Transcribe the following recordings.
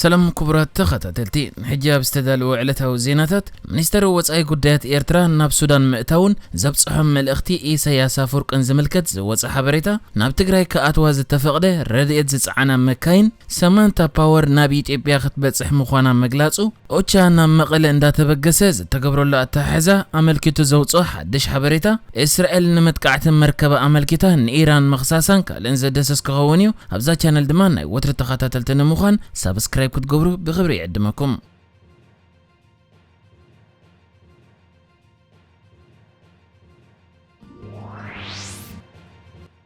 ሰላም ክቡራት ተኸታተልቲ፣ ሕጂ ኣብ ዝተዳለወ ዕለታዊ ዜናታት፣ ሚኒስተር ወጻኢ ጉዳያት ኤርትራ ናብ ሱዳን ምእታውን ዘብጽሖም መልእኽቲ ኢሳያስ ኣፈወርቅን ዝምልከት ዝወጸ ሓበሬታ፣ ናብ ትግራይ ክኣትዋ ዝተፈቕደ ረድኤት ዝጸዓና መካይን ሰማንታ ፓወር ናብ ኢትዮጵያ ክትበጽሕ ምዃና ምግላጹ፣ ኦቻ ናብ መቐለ እንዳተበገሰ ዝተገብረሉ ኣተሓሕዛ ኣመልኪቱ ዘውጽኦ ሓድሽ ሓበሬታ፣ እስራኤል ንመጥቃዕቲ መርከባ ኣመልኪታ ንኢራን ምኽሳሳን ካልእን ዘደሰስ ክኸውን እዩ። ኣብዛ ቻነል ድማ ናይ ወትሪ ተኸታተልቲ ንምዃን ሳብስክራይብ ክትገብሩ ብኽብሪ ይዕድመኩም።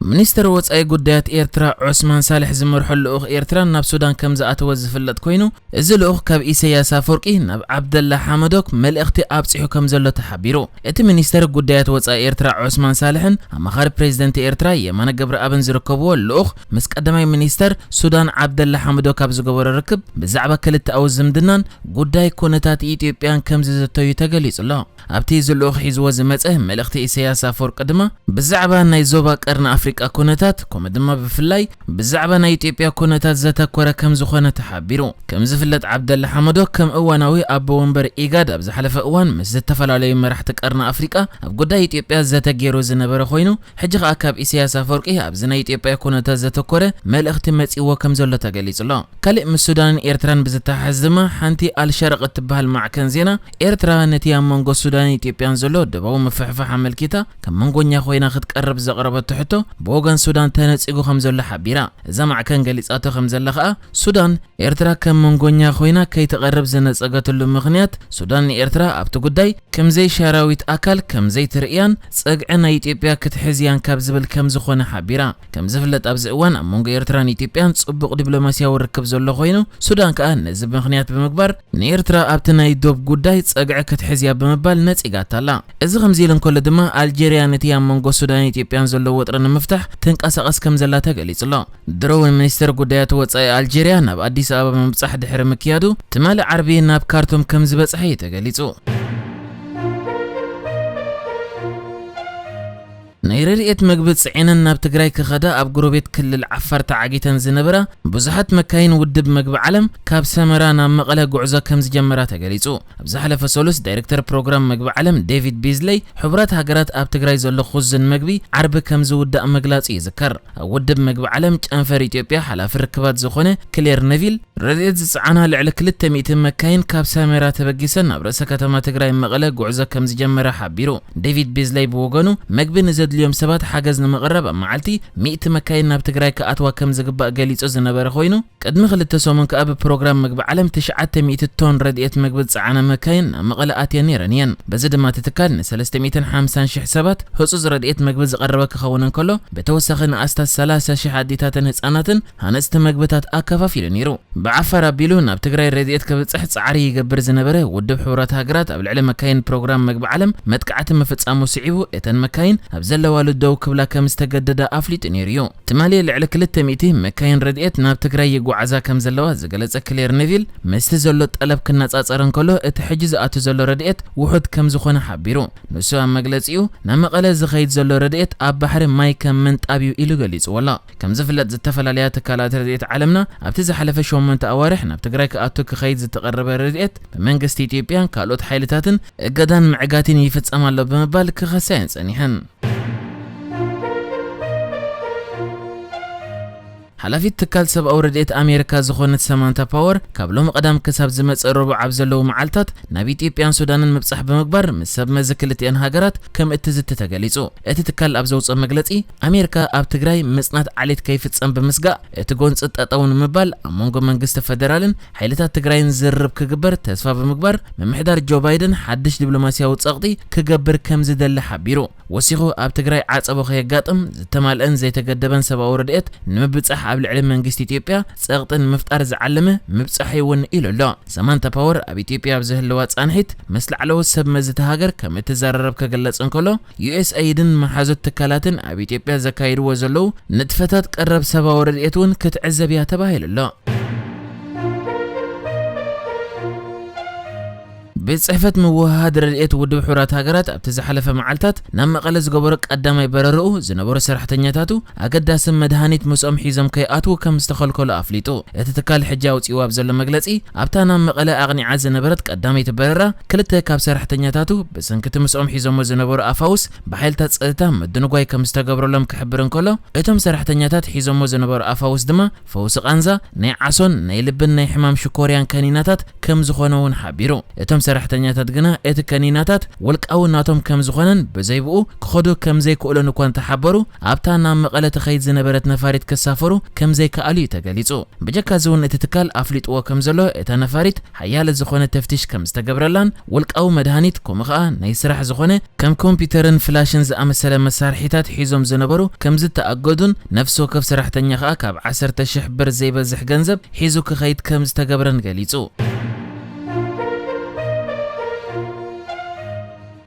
ሚኒስተር ወጻኢ ጉዳያት ኤርትራ ዑስማን ሳልሕ ዝመርሖ ልኡኽ ኤርትራ ናብ ሱዳን ከም ዝኣተወ ዝፍለጥ ኮይኑ፣ እዚ ልኡኽ ካብ ኢሳያስ ኣፈወርቂ ናብ ዓብደላ ሓመዶክ መልእኽቲ ኣብጺሑ ከም ዘሎ ተሓቢሩ። እቲ ሚኒስተር ጉዳያት ወጻኢ ኤርትራ ዑስማን ሳልሕን ኣማኻሪ ፕሬዚደንት ኤርትራ የማነ ገብረኣብን ዝርከብዎ ልኡኽ ምስ ቀዳማይ ሚኒስተር ሱዳን ዓብደላ ሓመዶክ ኣብ ዝገበሮ ርክብ ብዛዕባ ክልተኣዊ ዝምድናን ጉዳይ ኩነታት ኢትዮጵያን ከም ዝዘተዩ ተገሊጹ ኣሎ። ኣብቲ እዚ ልኡኽ ሒዝዎ ዝመጸ መልእኽቲ ኢሳያስ ኣፈወርቂ ድማ ብዛዕባ ናይ ዞባ ቀርኒ ኣፍሪቃ ኩነታት፣ ከምኡ ድማ ብፍላይ ብዛዕባ ናይ ኢትዮጵያ ኩነታት ዘተኮረ ከም ዝኾነ ተሓቢሩ። ከም ዝፍለጥ ዓብደላ ሓመዶ ከም እዋናዊ ኣቦ ወንበር ኢጋድ ኣብ ዝሓለፈ እዋን ምስ ዝተፈላለዩ መራሕቲ ቀርኒ ኣፍሪቃ ኣብ ጉዳይ ኢትዮጵያ ዘተ ገይሩ ዝነበረ ኮይኑ፣ ሕጂ ከኣ ካብ ኢሳያስ ኣፈወርቂ ኣብዚ ናይ ኢትዮጵያ ኩነታት ዘተኮረ መልእኽቲ መጺዎ ከም ዘሎ ተገሊጹ ኣሎ። ካልእ ምስ ሱዳንን ኤርትራን ብዝተሓሓዝ ድማ ሓንቲ ኣልሸረቕ እትበሃል ማዕከን ዜና ኤርትራ ነቲ ኣብ መንጎ ሱዳንን ኢትዮጵያን ዘሎ ደባዊ ምፍሕፋሕ ኣመልኪታ ከም መንጎኛ ኮይና ክትቀርብ ዘቕረበቶ ሕቶ ብወገን ሱዳን ተነጺጉ ከም ዘሎ ሓቢራ። እዛ ማዕከን ገሊጻቶ ከም ዘላ ከኣ ሱዳን ኤርትራ ከም መንጎኛ ኮይና ከይትቐርብ ዝነጸገትሉ ምኽንያት ሱዳን ንኤርትራ ኣብቲ ጉዳይ ከም ዘይሻራዊት ኣካል ከም ዘይትርእያን ጸግዒ ናይ ኢትዮጵያ ክትሕዝያን ካብ ዝብል ከም ዝኾነ ሓቢራ። ከም ዝፍለጥ ኣብዚ እዋን ኣብ መንጎ ኤርትራን ኢትዮጵያን ጽቡቕ ዲፕሎማስያዊ ርክብ ዘሎ ኮይኑ፣ ሱዳን ከኣ ነዚ ምኽንያት ብምግባር ንኤርትራ ኣብቲ ናይ ዶብ ጉዳይ ጸግዒ ክትሕዝያ ብምባል ነጺጋታ ኣላ። እዚ ከምዚ ኢሉ እንከሎ ድማ ኣልጀርያ ነቲ ኣብ መንጎ ሱዳንን ኢትዮጵያን ዘሎ ወጥሪ ንምፍታሕ ትንቀሳቐስ ከም ዘላ ተገሊጹ ኣሎ። ድሮ እውን ሚኒስተር ጉዳያት ወጻኢ ኣልጀርያ ናብ ኣዲስ ኣበባ ምብጻሕ ድሕሪ ምክያዱ፣ ትማሊ ዓርቢ ናብ ካርቱም ከም ዝበጽሐ እዩ ተገሊጹ። ናይ ረድኤት መግቢ ጽዒነን ናብ ትግራይ ክኸዳ ኣብ ጎረቤት ክልል ዓፋር ተዓጊተን ዝነበራ ብዙሓት መካይን ውድብ መግቢ ዓለም ካብ ሰመራ ናብ መቐለ ጉዕዞ ከም ዝጀመራ ተገሊጹ። ኣብ ዝሓለፈ ሰሉስ ዳይሬክተር ፕሮግራም መግቢ ዓለም ዴቪድ ቢዝለይ፣ ሕቡራት ሃገራት ኣብ ትግራይ ዘሎ ኹዝን መግቢ ዓርቢ ከም ዝውዳእ ምግላጹ ይዝከር። ኣብ ውድብ መግቢ ዓለም ጨንፈር ኢትዮጵያ ሓላፊ ርክባት ዝኾነ ክሌር ነቪል፣ ረድኤት ዝጸዓና ልዕሊ ክልተ ሚእቲ መካይን ካብ ሰመራ ተበጊሰን ናብ ርእሰ ከተማ ትግራይ መቐለ ጉዕዞ ከም ዝጀመረ ሓቢሩ። ዴቪድ ቢዝለይ ብወገኑ፣ መግቢ ንዘድልዮም ሰባት ሓገዝ ንምቕራብ ኣብ መዓልቲ ሚእቲ መካይን ናብ ትግራይ ክኣትዋ ከም ዝግባእ ገሊጹ ዝነበረ ኮይኑ፣ ቅድሚ ክልተ ሰሙን ከኣ ብፕሮግራም መግቢ ዓለም ትሽዓተ ሚእቲ ቶን ረድኤት መግቢ ዝጸዓና መካይን ናብ መቐለ ኣትየን ነይረን እየን። በዚ ድማ እቲ ትካል ንሰለስተ ሚእትን ሓምሳን ሽሕ ሰባት ህጹጽ ረድኤት መግቢ ዝቐረበ ክኸውን እንከሎ፣ ብተወሳኺ ንኣስታት ሰላሳ ሽሕ ኣዴታትን ህጻናትን ሃነጽቲ መግብታት ኣከፋፊሉ ነይሩ። ብዓፋር ኣቢሉ ናብ ትግራይ ረድኤት ክብጽሕ ጻዕሪ ይገብር ዝነበረ ውድብ ሕቡራት ሃገራት ኣብ ልዕሊ መካይን ፕሮግራም መግቢ ዓለም መጥቃዕቲ ምፍጻሙ ስዒቡ፣ እተን መካይን ኣብ ዘለዋሉ ደው ክብላ ከም ዝተገደዳ ኣፍሊጡ ነይሩ እዩ። ትማሊ ልዕሊ ክልተ ሚእቲ መካይን ረድኤት ናብ ትግራይ ይጓዓዛ ከም ዘለዋ ዝገለጸ ክሌር ነቪል፣ ምስቲ ዘሎ ጠለብ ክነጻጸር እንከሎ፣ እቲ ሕጂ ዝኣቱ ዘሎ ረድኤት ውሑድ ከም ዝኾነ ሓቢሩ። ንሱ ኣብ መግለጺኡ፣ ናብ መቐለ ዝኸይድ ዘሎ ረድኤት ኣብ ባሕሪ ማይ ከም ምንጣብ እዩ ኢሉ ገሊጽዎ ኣሎ። ከም ዝፍለጥ፣ ዝተፈላለያ ትካላት ረድኤት ዓለምና ኣብቲ ዝሓለፈ ሸሞንተ ኣዋርሕ ናብ ትግራይ ክኣቱ ክኸይድ ዝተቐረበ ረድኤት ብመንግስቲ ኢትዮጵያን ካልኦት ሓይልታትን እገዳን ምዕጋትን ይፍጸም ኣሎ ብምባል ክኸሳ እየን ጸኒሐን። ሓላፊት ትካል ሰብኣዊ ረድኤት ኣሜሪካ ዝኾነት ሰማንታ ፓወር፣ ካብ ሎሚ ቀዳም ክሳብ ዝመጽእ ረቡዕ ኣብ ዘለዉ መዓልታት ናብ ኢትዮጵያን ሱዳንን ምብጻሕ ብምግባር ምስ ሰብ መዚ ክልቲአን ሃገራት ከም እትዝቲ ተገሊጹ። እቲ ትካል ኣብ ዘውጽኦ መግለጺ፣ ኣሜሪካ ኣብ ትግራይ ምጽናት ዓሌት ከይፍጸም ብምስጋእ፣ እቲ ጎንጺ ጠጠው ንምባል ኣብ መንጎ መንግስቲ ፈደራልን ሓይልታት ትግራይን ዝርርብ ክግበር ተስፋ ብምግባር፣ ምምሕዳር ጆ ባይደን ሓድሽ ዲፕሎማስያዊ ጸቕጢ ክገብር ከም ዝደሊ ሓቢሩ። ወሲኹ፣ ኣብ ትግራይ ዓጸቦ ከየጋጥም ዝተማልአን ዘይተገደበን ሰብኣዊ ረድኤት ንምብጻሕ ኣብ ልዕሊ መንግስቲ ኢትዮጵያ ጸቕጢ ንምፍጣር ዝዓለመ ምብጻሕ እውን ኢሉ ኣሎ። ሰማንታ ፓወር ኣብ ኢትዮጵያ ኣብ ዝህልዋ ጻንሒት ምስ ላዕለዎት ሰብ መዚ እታ ሃገር ከም እትዘራረብ ክግለጽ እንከሎ፣ ዩ ኤስ ኤይድን መሓዙት ትካላትን ኣብ ኢትዮጵያ ዘካይድዎ ዘለዉ ንጥፈታት ቀረብ ሰብኣዊ ረድኤት እውን ክትዕዘብ እያ ተባሂሉ ኣሎ። ቤት ጽሕፈት ምውህሃድ ረድኤት ውድብ ሕቡራት ሃገራት ኣብቲ ዝሓለፈ መዓልታት ናብ መቐለ ዝገበሮ ቀዳማይ በረርኡ ዝነበሩ ሰራሕተኛታቱ ኣገዳሲ መድሃኒት ምስኦም ሒዞም ከይኣትዉ ከም ዝተኸልከሉ ኣፍሊጡ። እቲ ትካል ሕጂ ኣውጺኡ ኣብ ዘሎ መግለጺ፣ ኣብታ ናብ መቐለ ኣቕኒዓ ዝነበረት ቀዳመይቲ በረራ ክልተ ካብ ሰራሕተኛታቱ ብሰንክቲ ምስኦም ሒዞሞ ዝነበሩ ኣፋውስ ብሓይልታት ጸጥታ ምድንጓይ ከም ዝተገብረሎም ክሕብር እንከሎ፣ እቶም ሰራሕተኛታት ሒዞሞ ዝነበሩ ኣፋውስ ድማ ፈውሲ ቃንዛ፣ ናይ ዓሶን ናይ ልብን ናይ ሕማም ሽኮርያን ከኒናታት ከም ዝኾነ እውን ሓቢሩ። እቶም ሰራሕተኛታት ግና እቲ ከኒናታት ውልቃዊ ናቶም ከም ዝኾነን ብዘይብኡ ክኸዱ ከም ዘይክእሉን እኳ እንተሓበሩ፣ ኣብታ ናብ መቐለ ትኸይድ ዝነበረት ነፋሪት ክሳፈሩ ከም ዘይከኣሉ እዩ ተገሊጹ። ብጀካ እዚ እውን እቲ ትካል ኣፍሊጥዎ ከም ዘሎ እታ ነፋሪት ሓያለ ዝኾነ ተፍትሽ ከም ዝተገብረላን ውልቃዊ መድሃኒት ከምኡ ኸኣ ናይ ስራሕ ዝኾነ ከም ኮምፒውተርን ፍላሽን ዝኣመሰለ መሳርሒታት ሒዞም ዝነበሩ ከም ዝተኣገዱን ነፍሲ ወከፍ ሰራሕተኛ ኸኣ ካብ ዓሰርተ ሽሕ ብር ዘይበዝሕ ገንዘብ ሒዙ ክኸይድ ከም ዝተገብረን ገሊጹ።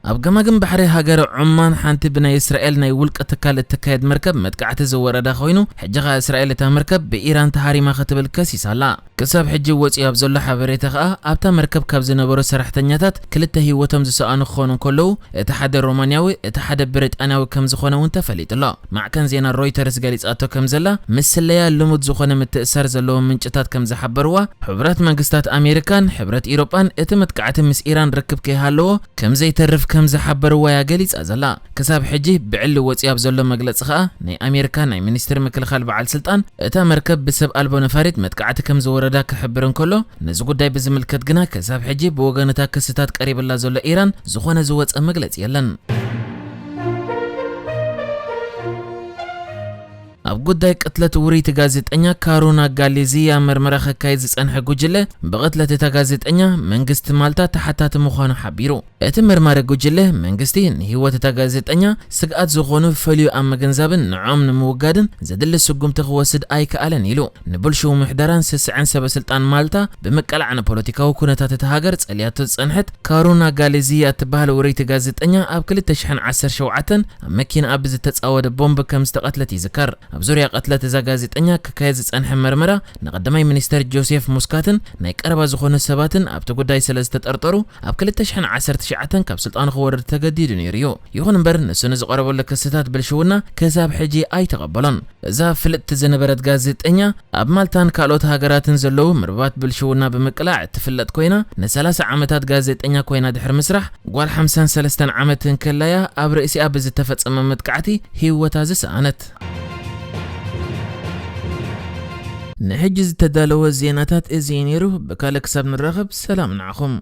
ኣብ ገማግም ባሕሪ ሃገረ ዑማን ሓንቲ ብናይ እስራኤል ናይ ውልቂ ትካል እትካየድ መርከብ መጥቃዕቲ ዝወረዳ ኮይኑ፣ ሕጂ ኸኣ እስራኤል እታ መርከብ ብኢራን ተሃሪማ ክትብል ከሲሳ ኣላ። ክሳብ ሕጂ ወጺኡ ኣብ ዘሎ ሓበሬታ ኸኣ ኣብታ መርከብ ካብ ዝነበሩ ሰራሕተኛታት ክልተ ህይወቶም ዝሰኣኑ ክኾኑ እንከለዉ፣ እቲ ሓደ ሮማንያዊ፣ እቲ ሓደ ብሪጣንያዊ ከም ዝኾነ እውን ተፈሊጡ ኣሎ። ማዕከን ዜና ሮይተርስ ገሊጻቶ ከም ዘላ፣ ምስ ስለያ ልሙድ ዝኾነ ምትእሳር ዘለዎም ምንጭታት ከም ዝሓበርዋ፣ ሕቡራት መንግስታት ኣሜሪካን ሕብረት ኢሮጳን እቲ መጥቃዕቲ ምስ ኢራን ርክብ ከይሃለዎ ከም ዘይተርፍ ከም ዝሓበርዋ እያ ገሊጻ ዘላ። ክሳብ ሕጂ ብዕሊ ወጺኡ ኣብ ዘሎ መግለጺ ኸኣ፣ ናይ ኣሜሪካ ናይ ሚኒስትሪ ምክልኻል በዓል ስልጣን እታ መርከብ ብሰብ ኣልቦ ነፋሪት መጥቃዕቲ ከም ዝወረዳ ክሕብር እንከሎ፣ ነዚ ጉዳይ ብዝምልከት ግና ክሳብ ሕጂ ብወገን እታ ክስታት ቀሪብላ ዘሎ ኢራን ዝኾነ ዝወጸ መግለጺ የለን። ኣብ ጉዳይ ቅትለት ውርይቲ ጋዜጠኛ ካሩና ጋሊዚያ መርመራ ከካይድ ዝጸንሐ ጉጅለ፣ ብቕትለት እታ ጋዜጠኛ መንግስቲ ማልታ ተሓታቲ ምዃኑ ሓቢሩ። እቲ መርማሪ ጉጅለ፣ መንግስቲ ንህይወት እታ ጋዜጠኛ ስግኣት ዝኾኑ ፈልዩ ኣብ ምግንዛብን ንዕኦም ንምውጋድን ዘድሊ ስጉምቲ ክወስድ ኣይከኣለን ኢሉ። ንብልሽው ምሕደራን ስስዐን ሰበ ስልጣን ማልታ ብምቅላዕ ንፖለቲካዊ ኩነታት እታ ሃገር ጸልያቶ ዝጸንሐት ካሩና ጋሊዚያ እትበሃል ውርይቲ ጋዜጠኛ ኣብ ክልተ ሽሕን ዓሰርተ ሸውዓተን ኣብ መኪናኣ ብዝተጻወደ ቦምብ ከም ዝተቐትለት ይዝከር። ኣብ ዙርያ ቅትለት እዛ ጋዜጠኛ ክካየድ ዝጸንሐ መርመራ ንቀዳማይ ሚኒስተር ጆሴፍ ሙስካትን ናይ ቀረባ ዝኾኑ ሰባትን ኣብቲ ጉዳይ ስለ ዝተጠርጠሩ ኣብ ክልተ ሽሕን ዓሰርተ ትሽዓተን ካብ ስልጣኑ ክወርድ ተገዲዱ ነይሩ እዩ። ይኹን እምበር ንሱ ንዝቐረበሉ ክስታት ብልሽውና ክሳብ ሕጂ ኣይተቐበሎን። እዛ ፍልጥቲ ዝነበረት ጋዜጠኛ ኣብ ማልታን ካልኦት ሃገራትን ዘለዉ መርበባት ብልሽውና ብምቅላዕ እትፍለጥ ኮይና፣ ንሰላሳ ዓመታት ጋዜጠኛ ኮይና ድሕሪ ምስራሕ፣ ጓል ሓምሳን ሰለስተን ዓመት እንከላያ ኣብ ርእሲኣ ብዝተፈጸመ መጥቃዕቲ ህይወታ ዝሰኣነት። ንሕጂ ዝተዳለወ ዜናታት እዚ እዩ ነይሩ። ብካልእ ክሳብ ንራኸብ ሰላም ንዓኹም።